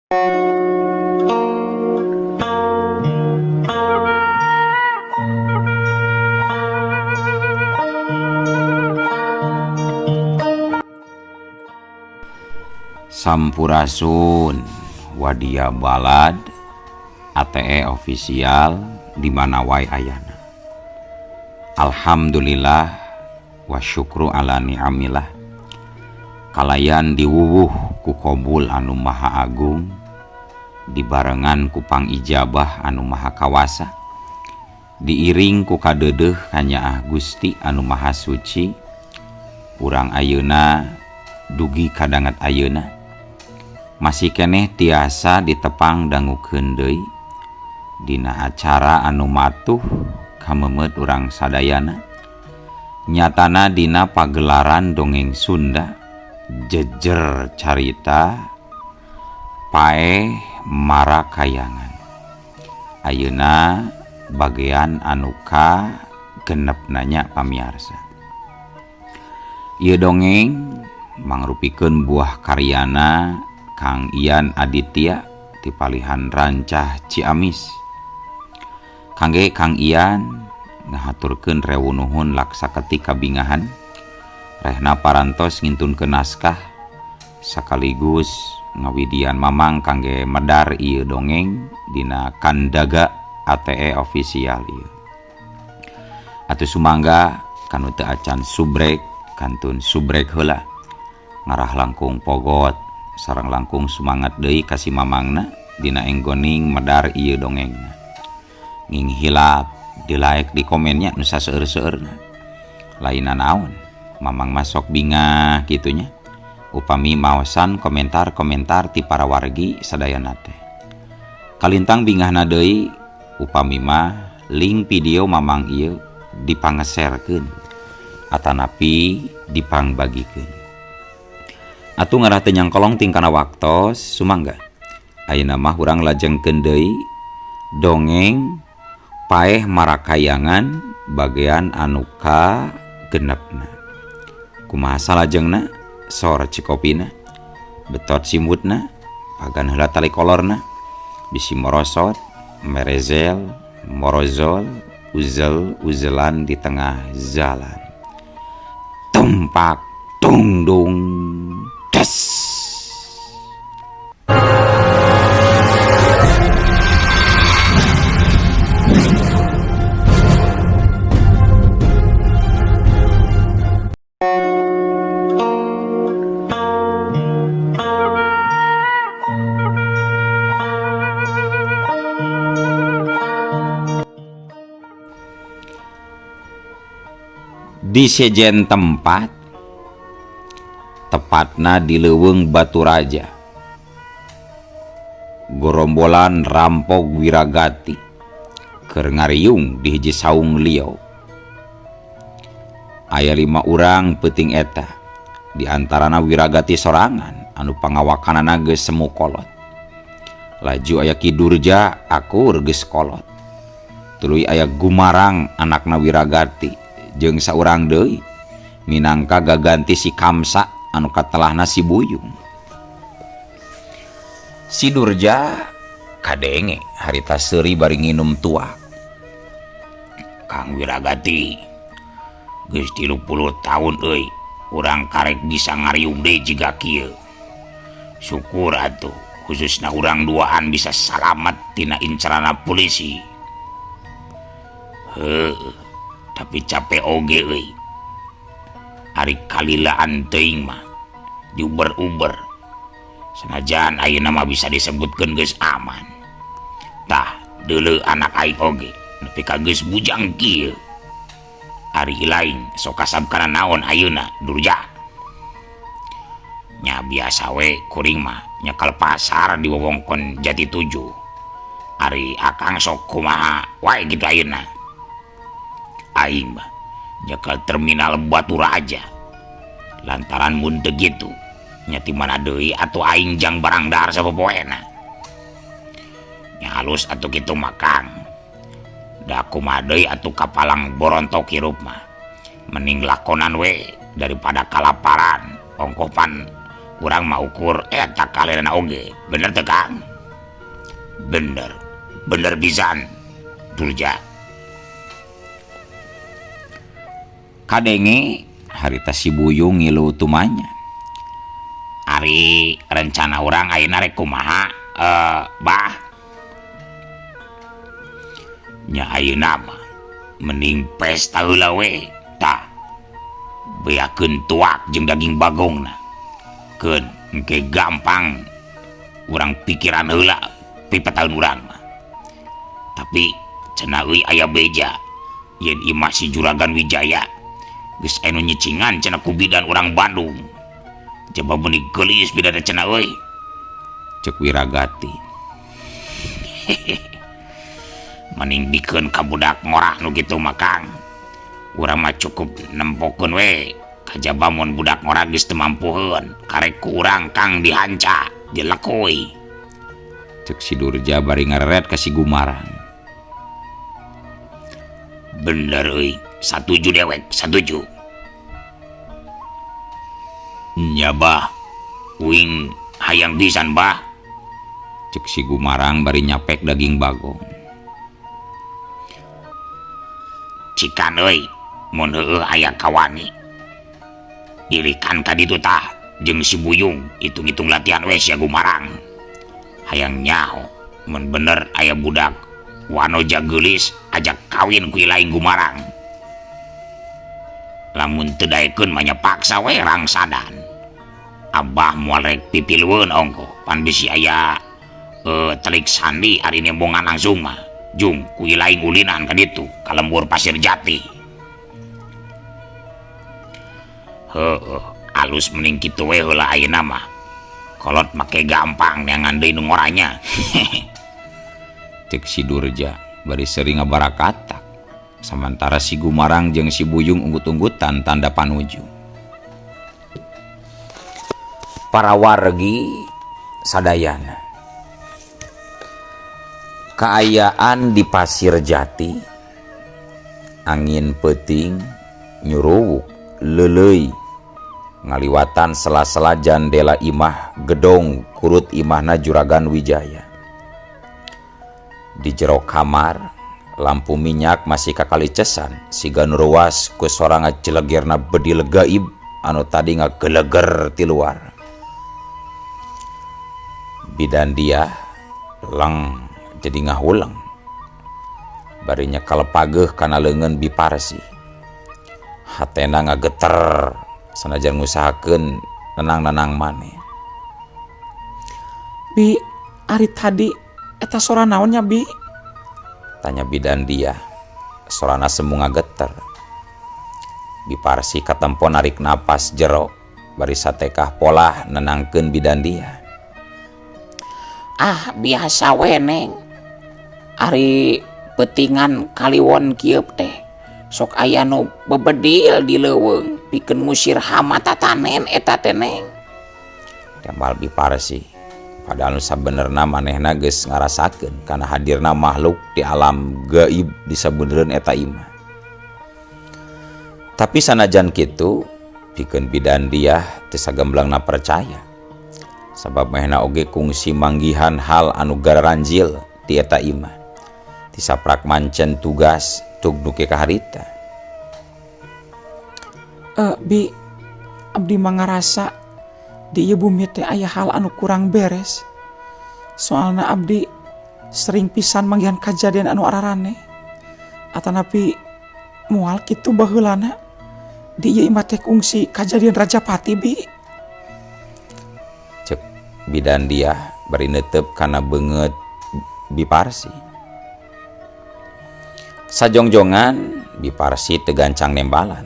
Sampurasun Wadia Balad ATE official di mana wae ayana. Alhamdulillah wa syukru ala ni'amillah. Kalayan diwuwuh ku kobul anu maha agung, dibarengan ku pangijabah anu maha kawasa, diiring ku kadeudeuh kanyaah Gusti anu maha suci. Urang ayeuna dugi kadanget ayeuna masih keneh tiasa ditepang dangukeun deui dina acara anu matuh kamemeut urang sadayana, nyatana dina pagelaran dongeng Sunda jejer carita Paeh Marakayangan. Ayeuna bagean anu ka genep nanya pamiarsa. Ieu dongeng mangrupikeun buah karyana Kang Ian Aditya ti palihan Rancah Ciamis. Kangge Kang Ian ngahaturkeun rewu nuhun laksa ketika bingahan rehna parantos ngintunkeun naskah sekaligus ngawidian mamang kangge medar ieu dongeng dina Kandaga ATE official ieu. Atuh sumangga kanu teu acan subrek kantun subrek heula ngarah langkung pogot sareng langkung sumangat deui ka si mamangna dina enggoning medar ieu dongengna. Nging hilap di like di komennya nu saseueur-seueurna. Lainna naon mamang masok bingah kitunya upami maosan komentar-komentar ti para wargi sadayana teh. Kalintang bingahna deui upami mah link video mamang ieu dipangeserkeun atanapi dipangbagikeun. Atuh ngarah teu nyangkolong tingkana waktos sumangga. Ayeuna mah urang lajengkeun deui dongeng Paeh Marakayangan bagean anu ka genepna. Kumaha salajengna? Sor cikopina, betot simutna, pagan heula tali kolorna, bisi morosot, merezel, morozol, uzel uzelan di tengah jalan. Tumpak tungdung des. Di sejen tempat, tepatna di Leuweung Baturaja, gorombolan rampok Wiragati keur ngariung di hiji saung lieu. Aya 5 urang peuting eta, di antarana Wiragati sorangan anu pangawakanana geus semu kolot. Laju aya Ki Durja akur geus kolot. Tuluy aya Gumarang anakna Wiragati jeung saurang deui minangka gaganti si Kamsa anu katelahna si Buyung. Si Durja kadenge harita seuri bari nginum tuak. Kang Wiragati geus 30 tahun euy urang karek bisa ngariung deui jiga kieu. Syukur atuh khususna urang duaan bisa salamet tina incarana polisi. Heuh, tapi capek oge euy. Ari kalilaan teuing mah diuber-uber. Sanajan ayeuna mah bisa disebutkeun geus aman. Tah, deuleu anak aing oge nepi ka geus bujang kieu. Ari lain sok kasab kana naon ayeuna Durja. Nya biasa we kuring mah nyekal pasar di wewengkon Jati 7. Ari akang sok kumaha wae kitu ayeuna. Aing mah nyekal terminal Baturaja. Lantaran mun teu kitu nya ti mana deui atuh aing jang barang dahar sapopoena. Nya halus atuh kitu mah Kang. Da kumaha deui atuh kapalang borontok hirup mah. Mending lakonan we daripada kalaparan. Ongkoh pan Urang mah ukur eta kalerana oge. Bener teu Kang? Bener. Bener pisan. Durja. Kadenge harita si Buyung ngilu tumanya. Ari rencana urang ayeuna rek kumaha? Bah. Nya ayeuna mah mending pesta heula we. Tah. Beakeun tuak jeung daging bagongna. Keun engke gampang urang pikiran heula pipetaeun urang mah. Tapi cenah euy aya beja yen imah si Juragan Wijaya geus aya nu nyicingan cenah ku bidan urang Bandung. Coba meuni geulis bidan cenah euy. Ceuk Wiragati. Mending bikeun ka budak ngorah nu kitu mah Kang. Urang mah cukup nempokeun we. Kajaba mun budak ngorah geus teu mampuheun, karek ku urang Kang dihanca, dilekui. Ceuk si Durja bari ngareret ka si Gumarang. Bener euy, satuju dewek, satuju. Nya bah, uing hayang pisan bah. Ceuk si Gumarang bari nyapek daging bagong. Cikan euy, mun heueuh aya kawani. Irikan ka ditu tah jeung si Buyung, hitung-hitung latihan we sia Gumarang. Hayang nyaho mun bener aya budak wanoja geulis ajak kawin ku lain Gumarang. Lamun teu daekeun mah nya paksa we rangsadan. Abah moal rek pipilueun ongkoh pan bisi aya telik sandi ari nembongan langsung mah. Jung ku lain ulinan ka ditu ka lembur Pasir Jati. Heueuh, alus mending kitu we heula ayeuna mah. Kolot make gampang neangan deui nu ngoranya. Ceuk si Durja bari seuri ngabarakatak. Samantara si Gumarang jeung si Buyung unggut-unggutan tanda panuju. Para wargi sadayana. Kaayaan di Pasir Jati, angin peuting nyuruwuk leuleuy ngaliwatan sela-sela jandela imah gedong kurut imahna Juragan Wijaya. Di jero kamar lampu minyak masih kakalicesan siga nu ruas ku sora ngajelegerna bedil gaib anu tadi ngageleger ti luar. Bidan dia leng jadi ngahuleng bari nyekal pageuh kana leungeun Biparsi. Hatena ngageter sanajan ngusahakeun nenang-nenang maneh. Bi, ari tadi eta sora naon nya Bi? Tanya bidan dia. Sorana semu ngageter. Biparsi katempo narik napas jero bari satekah polah nenangkeun bidan dia. Ah, biasa we Neng. Ari peutingan kaliwon kieu teh sok aya nu bebedil di leuweung pikeun ngusir hama tatanen eta teh Neng. Tembal Biparsi. Padahal nu sabenerna manehna geus ngarasakeun kana hadirna makhluk di alam gaib di sabenerna eta imah. Tapi sanajan kitu pikeun bidan dia teu sagemblangna percaya. Sabab manehna oge kungsi manggihan hal anu garanjil di eta imah. Tisaprak mancen tugas tug duke kaharita. Bi, abdi mah ngarasa di ieu bumi teh aya hal anu kurang beres. Soalna abdi sering pisan manggihan kajadian anu araraneh. Atanapi moal kitu baheulana di ieu imah teh kungsi kajadian Rajapati Bi. Cek bidan dia bari neuteup kana beungeut Biparsi. Sajongjongan Biparsi teu gancang nembalan.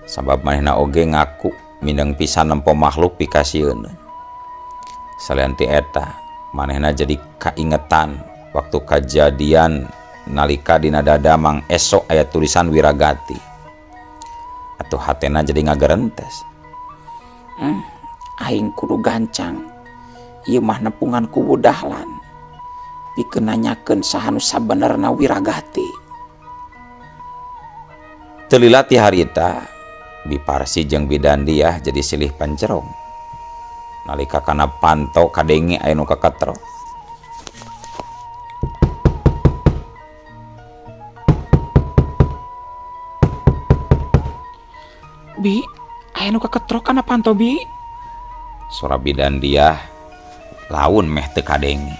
Sabab manehna oge ngaku mindeng pisan nempo makhluk pikasieun. Salian ti eta, manehna jadi kaingetan waktu kajadian nalika dina dada Mang Eso aya tulisan Wiragati. Atuh hatena jadi ngagerentes. Aing kudu gancang. Ieu mah nepungan ku Dahlan. Pikeun nanyakeun saha nu sabenerna Wiragati. Teu lila ti harita Biparsi jeung Bidan Diah jadi silih pancerong. Nalika kana panto kadenge aya nu kaketrok. Bi, aya nu kaketrok kana panto bi? Sora bidan Diah laun meh teu kadenge.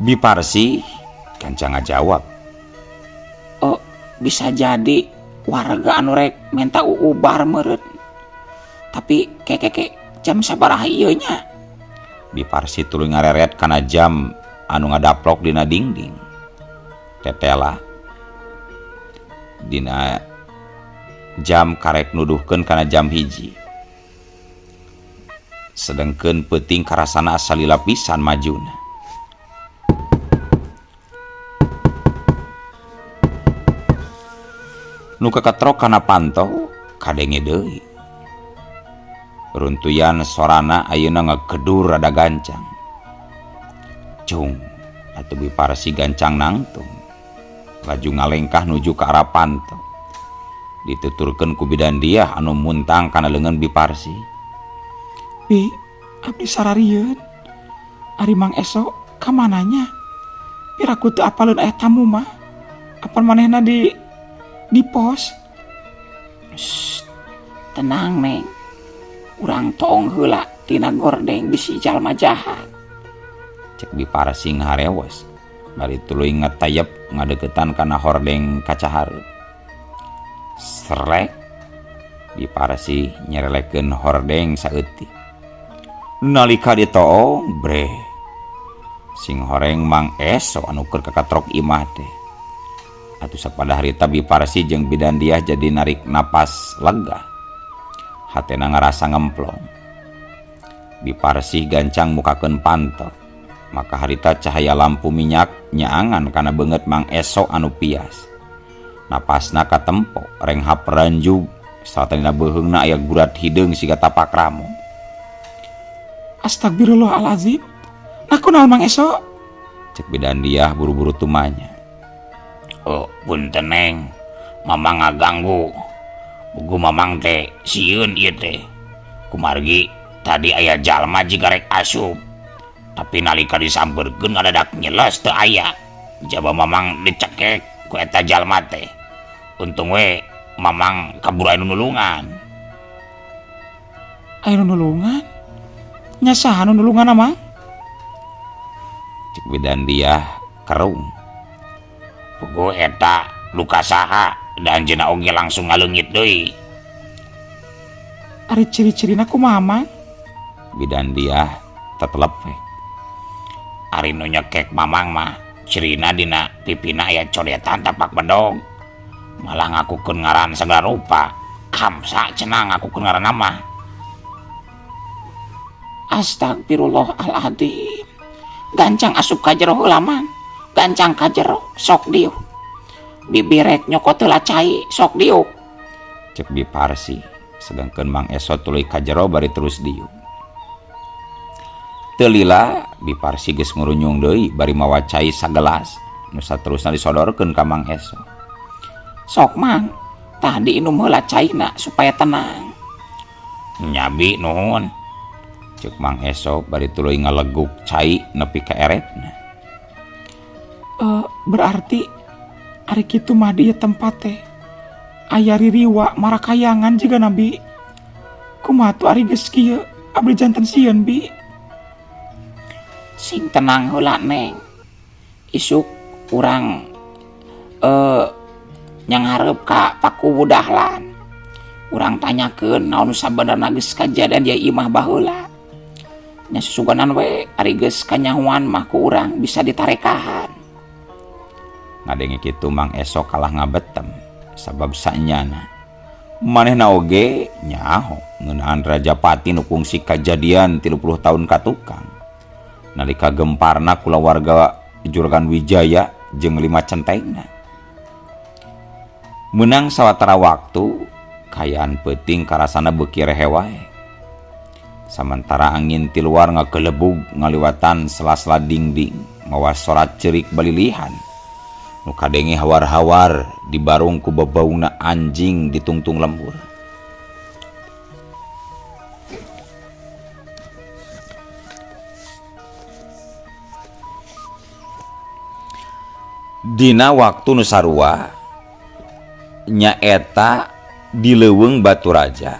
Bi Parsi gancang ngajawab. Oh, bisa jadi warga anu rek menta uubar meureun. Tapi kekeke jam sabaraha ieu nya? Bi Parsi tuluy ngareret kana jam anu ngadaplok dina dingding. Tetela dina jam karek nuduhkeun kana jam 1. Sedengkeun peuting karasana asa lila pisan majuna. Nu kaketrok kana panto kadenge deui. Runtuyan sorana ayeuna ngagedur rada gancang. Cung atuh Bi Parsi gancang nangtung. Laju ngalengkah nuju ka arah panto. Dituturkeun ku bidan Diah anu muntang kana leungeun Bi Parsi. Bi, abdi sararieun. Ari Mang Eso ka mananya? Piraku teu apaleun aya tamu mah. Apan manehna di pos? Shh, tenang Neng. Urang toong heula tina gordeng bisi jalma jahat. Cek Bi Parsi ngaharewos. Bari tuluy ngetayep ngadeukeutan kana hordeng kaca hareup. Srek Bi Parsi nyerelekeun hordeng saeutik. Nalika ditoong breh. Sing horeng Mang Eso anu keur kakatrok imah teh. Atuh sapada harita Bi Parsi jeung bidan Diah jadi narik napas lega. Hatena ngarasa ngemplong. Bi Parsi gancang mukakeun panto. Maka harita cahaya lampu minyak nyaangan kana beungeut Mang Eso anu pias. Napasna katempo, renghap ranjug, sarta dina beuheungna aya gurat hideung siga tapak ramo. Astagfirullahalazim. Nah kunaon Mang Eso? Cek bidan Diah buru-buru tumanya. Oh, punten Neng, Mamang ngaganggu. Buku Mamang teh sieun ieu teh. Kumargi tadi aya jalma jiga rek asup. Tapi nalika disampeurkeun ngadadak nyeles teu aya. Jaba Mamang dicekek ku eta jalma teh. Untung we Mamang kaburu aya nu nulungan. Aya nu nulungan? Nya saha nu nulungan Mang? Cek bidan Diah kerung. Puguh eta luka saha da anjeunna oge langsung ngaleungit deui. Ari ciri-cirina kumaha Mang? Bidan Diah tetelep we. Ari nu nyekek Mamang mah cirina dina pipina aya codetan tapak bedog. Malah ngakukeun ngaran sagala rupa. Kamsa cenah ngakukeun ngaranna mah. Astagfirullahaladzim. Gancang asup ka jero heula Mang. Gancang ka jero sok diuk. Bibirek nyokot heula cai sok diuk. Cek Bi Parsi sedangkeun Mang Eso tuluy ka jero bari terus diuk. Teu lila Bi Parsi geus ngurunyung deui bari mawa cai sagelas nu saterusna disodorkeun ka Mang Eso. Sok Mang, tah diinum heula caina supaya tenang. Nya Bi nuhun. Cek Mang Eso bari tuluy ngaleguk cai nepi ka eretna. Berarti ari kitu mah di ieu tempat teh aya ririwa marakayangan jiga nabi. Kumaha tuh ari geus kieu abdi janten sieun Bi. Sing tenang heula Neng. Isuk urang nyanghareup ka Pakuwu Dahlan. Urang tanyakeun naon nu sabenerna geus kajadian ieu imah baheula. Nya susuganan we ari geus kanyahoan mah ku urang bisa ditarekahan. Ngadenge kitu Mang Eso kalah ngabetem sabab sanyana. Manehna oge nyaho ngeunaan Rajapati nu kungsi kajadian 30 tahun ka tukang. Nalika gemparna kulawarga Juragan Wijaya jeung 5 centengna. Meunang sawatara waktu kayaan peuting karasana beuki rehe wae. Samantara angin ti luar ngagelebug ngaliwatan sela-sela dingding mawa sorat ceurik balilihan. Nu kadenge hawar-hawar dibarung ku bebaungna anjing ditungtung lembur. Dina waktu nu sarua nyaeta di leuweung Baturaja.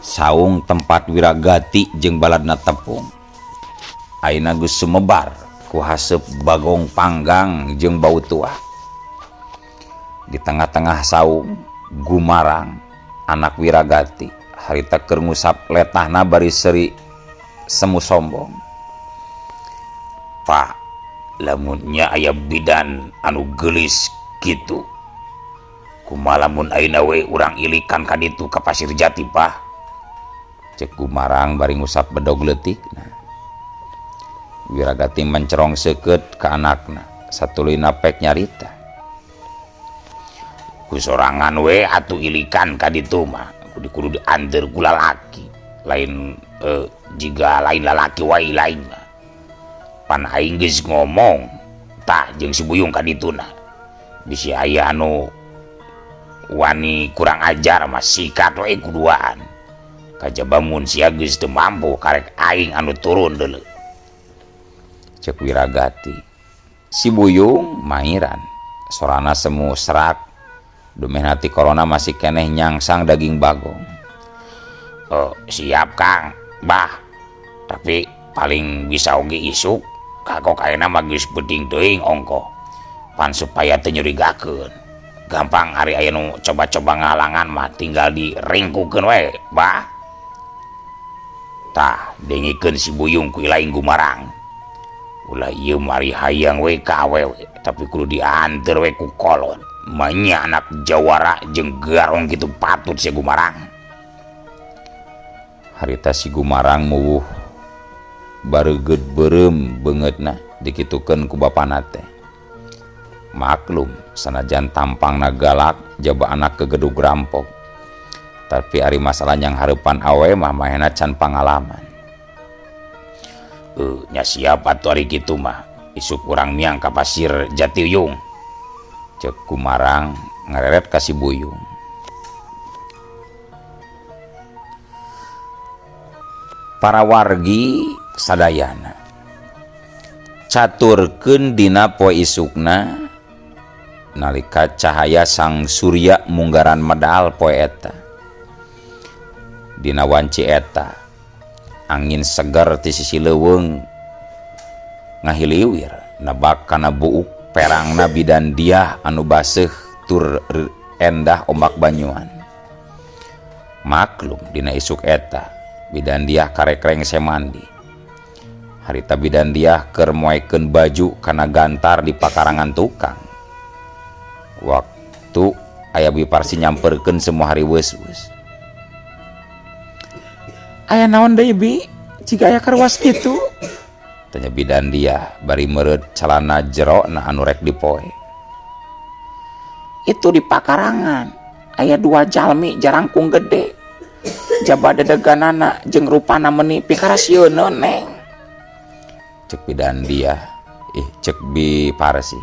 Saung tempat Wiragati jeung baladna tepung. Ayeuna geus sumebar ku haseup bagong panggang jeung bau tua. Di tengah-tengah saung Gumarang anak Wiragati harita keur ngusap letahna bari seuri semu sombong. Pak, lamunnya aya bidan anu geulis kitu. Kumaha lamun ayeuna we urang ilikan ka ditu ka Pasir Jati, Pak? Cek Gumarang bari ngusap bedog leutikna. Wiragati mencerong seukeut ka anakna satuluyna pek nyarita. Ku sorangan we atuh ilikan ka ditu mah kudu kudu dianteur ku lalaki lain jiga lain lalaki wae lain mah. Pan aing geus ngomong tah jeung si Buyung ka dituna. Bisi aya anu wani kurang ajar mah sikat we kuduaan. Kajaba mun sia geus teu mampu karek aing anu turun deuleu. Cek Wiragati. Si Buyung mairan sorana semu serak dumeh hati corona masih keneh nyangsang daging bagong. Oh, siap Kang, Bah. Tapi paling bisa oge isuk kagok ayeuna mah geus penting teuing ongkoh. Pan supaya teu nyurigakeun. Gampang ari aya nu coba-coba ngahalangan mah tinggal diringkukeun we, Bah. Tah, dengikeun si Buyung ku ilaing Gumarang. Ulah ieu mari hayang we ka awewe, tapi kudu dianteur we ku kolot. Manya anak jawara jeung garong kitu patut si Gumarang. Harita si Gumarang muwuh baregeud beureum beungeutna dikitukeun ku bapana teh. Maklum sanajan tampangna galak jaba anak kegedug rampok. Tapi ari masalah yang hareupan awe mah mahena can pangalaman. Nya siap atuh ari kitu mah. Isuk urang miang ka Pasir Jatiuyung. Cek Gumarang ngareret ka si Buyung. Para wargi sadayana caturkeun dina poe isukna nalika cahaya sang surya munggaran medal poe eta. Dina wanci eta angin segar ti sisi leuweung ngahiliwir nebak kana buuk perangna bidan Diah anu baseuh tur endah ombak banyuan. Maklum dina isuk eta bidan Diah karek rengse mandi. Harita bidan Diah keur moekeun baju kana gantar di pakarangan tukang. Waktu aya Bi Parsi nyamperkeun semua hari weus-weus. Aya naon deui Bi? Jiga aya karuas kitu? Tanya bidan Diah bari meureut calana jero na anu rek dipoe. Itu di pakarangan aya dua jalmi jarangkung gede. Jaba dedeganana jeung rupana meuni pikarasieun Neng. Cek bidan Diah, ih cek Bi Parsi.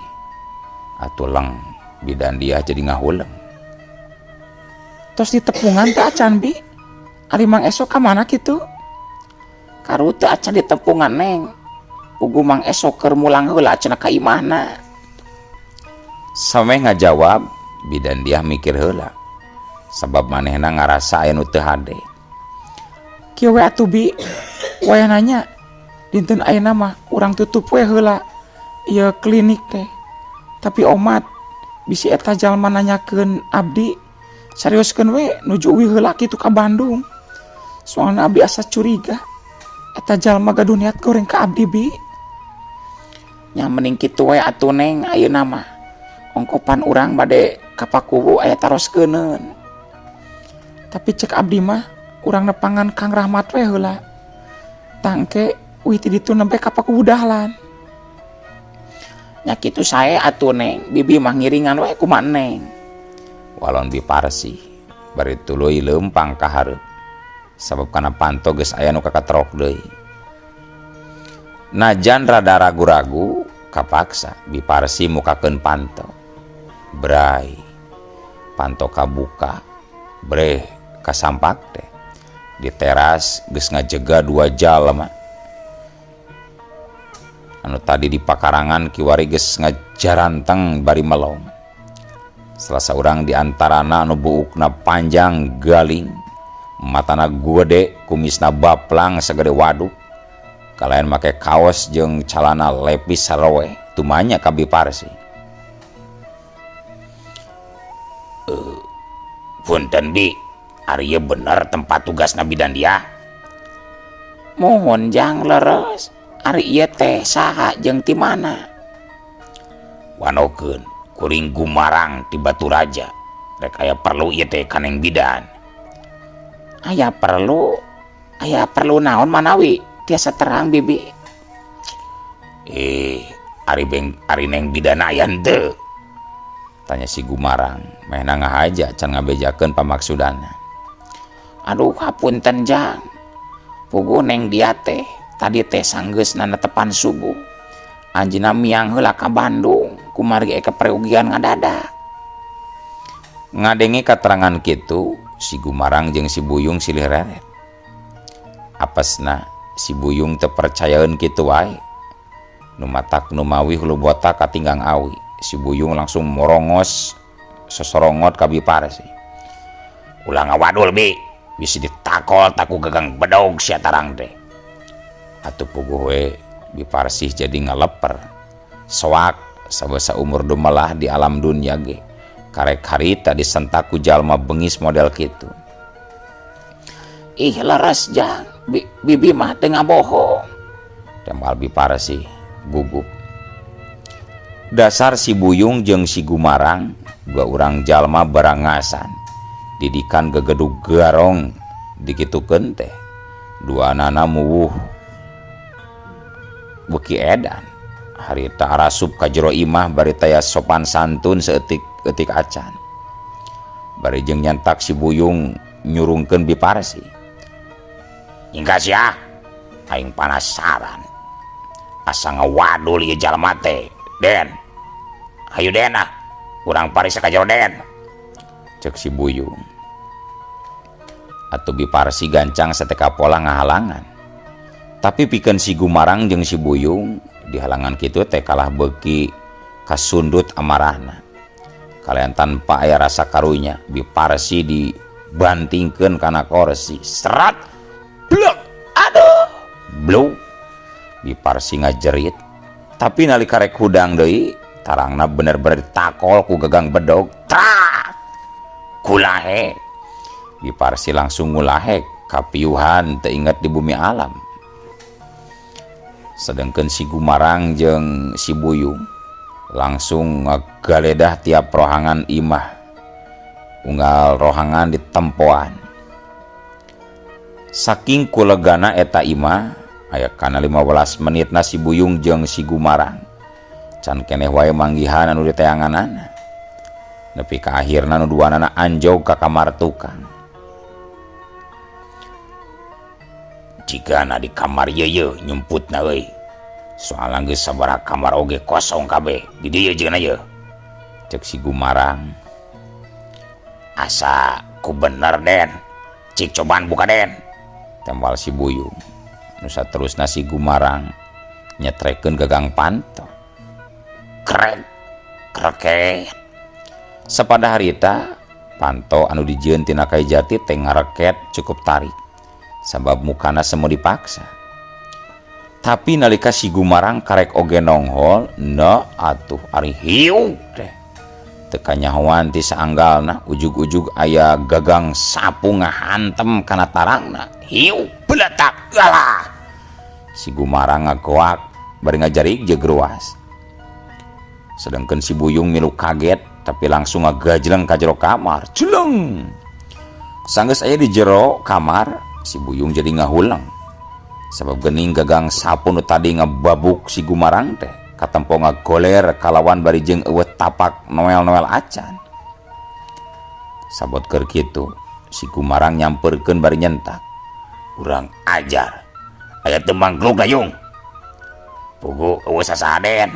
Atuh leng bidan Diah jadi ngahuleng. Tos ditepungan teh acan Bi? Ari Mang Esok ka mana kitu? Karute acan ditepungan Neng. Pugu Mang Esok keur mulang heula cenah ka imahna. Sameh ngajawab bidan Diah mikir heula. Sabab manehna ngarasa aya nu teu hade. Kieu we atuh Bi. Wayah nanya dinten ayeuna mah urang tutup we heula ieu klinik teh. Tapi omat bisi eta jalma nanyakeun abdi seriuskeun we nuju uih heula kitu ka Bandung. Soalna abdi asa curiga eta jalma gaduh niat goreng ka abdi Bi. Nya mending kitu we atuh Neng ayeuna mah. Ongkopan urang bade ka Pakuwu aya taroskeuneun. Tapi cek abdi mah urang nepangan Kang Rahmat we heula. Tangke uih ti ditu nembe ka Pakuwu Dahlan. Nya kitu sae atuh Neng, bibi mah ngiringan we kumaha Neng. Walon Bi Parsi bari tuluy leumpang ka hareup. Sabab kana panto geus aya nu kakatrok deui. Najan rada ragu-ragu kapaksa Bi Parsi mukakeun panto. Bray panto kabuka breh kasampak teh. Di teras geus ngajega dua jalma. Anu tadi di pakarangan kiwari geus ngajaranteng bari melong. Salah saurang di antarana anu buukna panjang galing, matana gede, kumisna baplang sagede waduk. Kalayan make kaos jeung calana lepis sarowe, tumanya ka Bi Parsi. Punten Bi, ari ieu bener tempat tugasna bidan dia? Mohon jang leres, ari ieu teh saha jeung ti mana? Wanokeun kuring Gumarang ti Baturaja. Rek aya perlu ieu teh ka Neng Bidan. Aya perlu naon manawi? Tiasa terang Bibi. Ari beng ari Neng Bidan aya henteu? Tanya si Gumarang, mehna ngahaja can ngabejakeun pamaksudana. Aduh hapunten jang. Puguh Neng dia teh tadi teh sanggeusna netepan subuh. Anjeunna miang heula ka Bandung, kumargi aya kapreugian ngadadak. Ngadenge katerangan kitu, si Gumarang jeung si Buyung silih reret. Apesna si Buyung teu percayaeun kitu wae. Nu matak nu mawi hulu botak katinggang awi. Si Buyung langsung morongos sosorongot ka Bi Parsi. Ulah ngawadul Bi, bisi ditakol taku gagang bedog sia tarang teh. Atuh puguh we Bi Parsih jadi ngaleper. Soak sabasa umur dumelah di alam dunia ge. Karek harita disentak ku jalma bengis model kitu. Ih leres jang, bibi mah teu ngabohong. Tembal Bi Parsih gugup. Dasar si Buyung jeung si Gumarang dua urang jalma barangasan. Didikan gegedug garong dikitukeun teh. Dua nana muwuh beuki edan. Harita arasup ka jero imah bari taya sopan santun seeutik-eutik acan. Bari jeung nyantak si Buyung nyurungkeun Bi Parsi. Nyingka sia, aing panasaran. Asa ngawadul ieu jalma teh. Den, hayu Den ah, urang parisa ka jero Den. Cek si Buyung. Atuh Bi Parsi gancang sateka pola ngahalangan. Tapi pikeun si Gumarang jeung si Buyung dihalangan kitu teh kalah beuki kasundut amarahna. Kalian tanpa aya rasa karunya Bi Parsi dibantingkeun kana korsi. Serat, blek, aduh, bluk. Bi Parsi ngajerit. Tapi nalika rek hudang deui, tarangna bener-bener ditakol ku gagang bedog. Trak! Kulahe. Bi Parsi langsung ngulahek, kapiuhan teu inget di bumi alam. Sedengkeun si Gumarang jeung si Buyung langsung ngagaledah tiap rohangan imah. Unggal rohangan ditempoan. Saking kulegana eta imah, aya kana 15 menitna si Buyung jeung si Gumarang. Can keneh wae manggihan anu diteanganana. Nepi ka akhirna nu duanana anjog ka kamar tukang. Jigana di kamar ieu nyumputna euy. Soalna geus sabaraha kamar oge kosong kabeh. Di dieu jeung ieu. Cek si Gumarang. Asa ku bener Den. Cik cobaan buka Den. Tembal si Buyung. Nu saterusna si Gumarang nyetrekeun gagang panto. Krek kreket. Sapada harita panto anu dijieun tina kai jati teh ngareket cukup tarik. Sabab mukana semu dipaksa. Tapi nalika si Gumarang karek oge nonghol, na atuh ari hiuk teh. Teu kanyahoan ti saanggalna, ujug-ujug aya gagang sapu ngahantem kana tarangna. Hiuk beletak alah. Si Gumarang ngagoak bari ngajarik jeung ruas. Sedangkan si Buyung milu kaget tapi langsung ngagajleng ka jero kamar. Jeleng. Sanggeus aya di jero kamar, si Buyung jadi ngahuleng. Sabab geuning gagang sapu nu tadi ngebabuk si Gumarang teh katempo ngagoler kalawan bari jeung eueuh tapak noel-noel acan. Sabot keur kitu, si Gumarang nyamperkeun bari nyentak. Urang ajar. Aya teu mangkluk dayung. Pugu eueuh sasaha Den.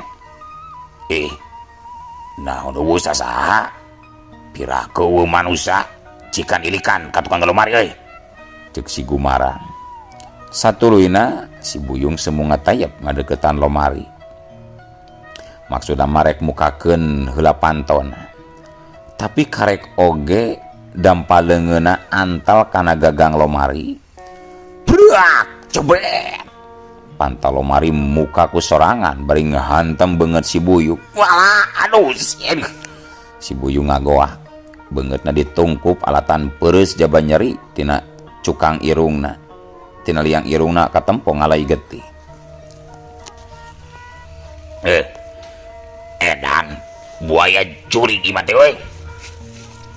Naon eueuh sasaha? Piraku eueuh manusa cikan ilikan ka tukang lomari euy. Cek si Gumarang. Satuluyna si Buyung semu ngatayep ngadeukeutan lomari. Maksudna mah rek mukakeun heula pantona. Tapi karek oge dampa leungeunna antal kana gagang lomari. Bruak, cebret. Pantal lomari muka ku sorangan bari ngahantem beungeut si Buyung. Walah, aduh, si Buyung ngagoah. Beungeutna ditungkup alatan peureus jaba nyeri tina cukang irungna. Tina liang irungna katempo ngalai getih. Edan buaya curi gimana teh euy?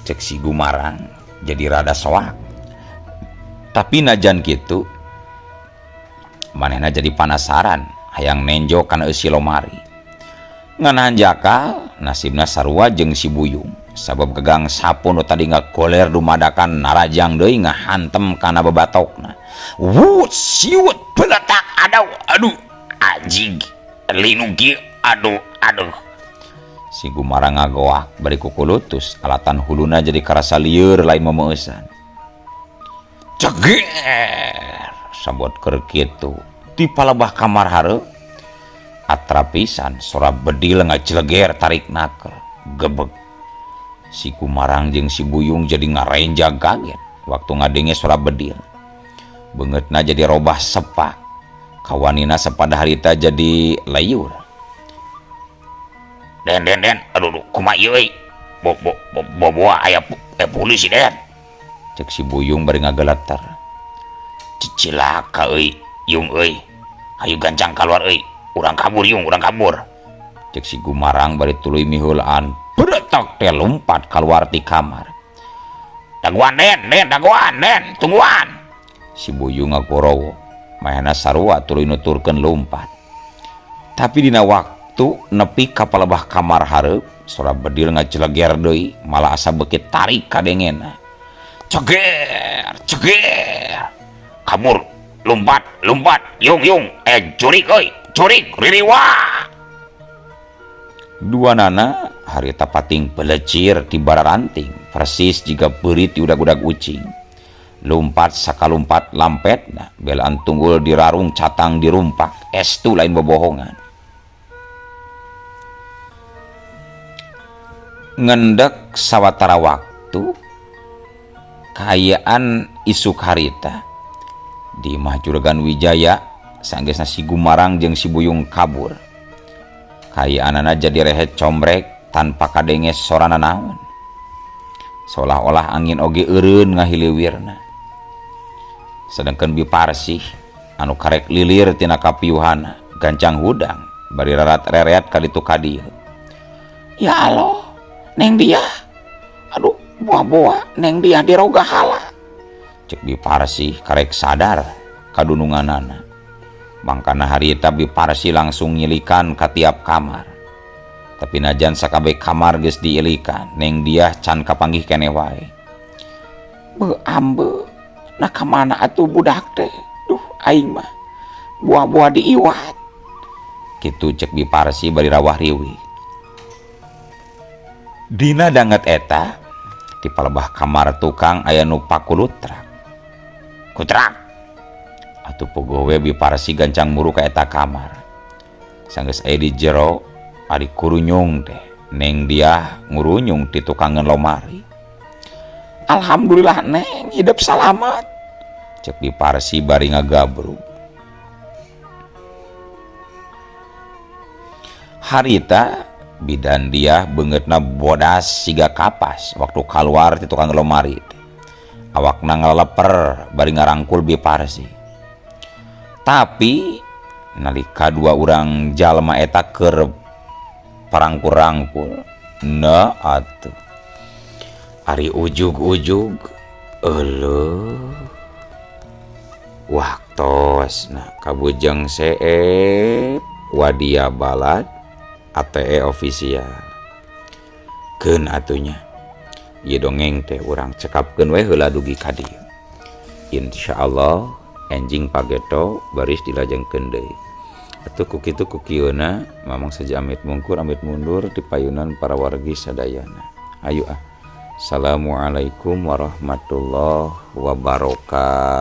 Cek si Gumarang jadi rada soak. Tapi najan kitu manehna jadi panasaran hayang nenjo kana eusi lomari. Ngan hanjakal nasibna sarua jeung si Buyung. Sabab gagang sapu nu tadi ngagoler dumadakan narajang deui ngahantem kana babatokna. Wut siut beletak aduh aduh anjing linu kieu aduh aduh. Si Gumarang ngagoak bari kukulutus alatan huluna jadi karasa lieur lain memeusan. Ceger sabot keur kitu di palebah kamar hareup atrapisan sora bedil ngajleger tarik naker gebeg. Si Gumarang jeung si Buyung jadi ngarenjag kaget waktu ngadenge sora bedil. Beungeutna jadi robah sepa. Kawanina sepada harita jadi layur. Den den den aduh kumaha ieu euy. Bo bo boboa aya polisi den. Cek si Buyung bari ngageleter. Cilaka euy, Yung euy. Hayu gancang kaluar euy. Urang kabur Yung, urang kabur. Cek si Gumarang bari tuluy miheulaan. Beretok teh lompat keluar ti kamar. Dagoan den, den, dagoan den, tungguan. Si Buyung ngagorowo. Mahena sarua tuluy nuturkeun lompat. Tapi dina waktu nepi ka palebah kamar hareup, sora bedil ngajleger deui, malah asa beuki tarik kadengena. Ceger, ceger. Kabur, lompat, lompat, yung yung, jurik euy, jurik, ririwa. Dua nana harita pating belecir di bararanting, persis jiga beurit di udag-udag ucing. Lumpat sakalumpat lampetna, belaan tunggul dirarung catang dirumpak, estu lain bobohongan. Ngendek sawatara waktu kaayaan isuk harita di imah Juragan Wijaya sanggeusna si Gumarang jeung si Buyung kabur. Kaayaanana jadi rehet combrek tanpa kadenge sorana naon. Seolah-olah angin oge eureun ngahiliwirna. Sedangkan Bi Parsih anu karek lilir tina kapiuhana gancang hudang bari rarat reret kaditu kadieu. Ya Allah, Neng Dia. Aduh, buah-buah Neng Dia diroga hala. Cek Bi Parsih karek sadar kadununganana. Mangkana harita Bi Parsih langsung nyilikan ka tiap kamar. Tapi najan sakabeh kamar geus diilikan, Neng Dia can kapanggih keneh wae. Beuh ambe, nah kamana atuh budak teh? Duh, aing mah buah-buah diiwat. Kitu cek Bi Parsih bari rawah riwih. Dina danget eta di palebah kamar tukang aya nu pakulutrak. Kutrak. Atuh pogowe Bi Parsih gancang muru ka eta kamar. Sanggeus aya di jero ari kurunyung teh. Neng Dia ngurunyung ti tukangeun lomari. Alhamdulillah Neng hidup salamat. Cek Bi Parsih bari ngagabrug. Harita bidan Dia beungeutna bodas siga kapas waktu kaluar ti tukang lomari teh. Awakna ngaleper bari ngarangkul Bi Parsih. Tapi nalika dua urang jalma eta keur parangkul-rangkul, na atuh ari ujug-ujug euleuh waktosna kabujeng seep Wadia Balad ATE official. Keun atunya ieu dongeng teh urang cekapkeun we heula dugi ka dieu. Insyaallah enjing pageto baris dilajengkeun deui. Atuh ku kitu ku kieuna mamang saja amit mungkur amit mundur di payunan para wargi sadayana. Ayo ah. Assalamualaikum warahmatullahi wabarakatuh.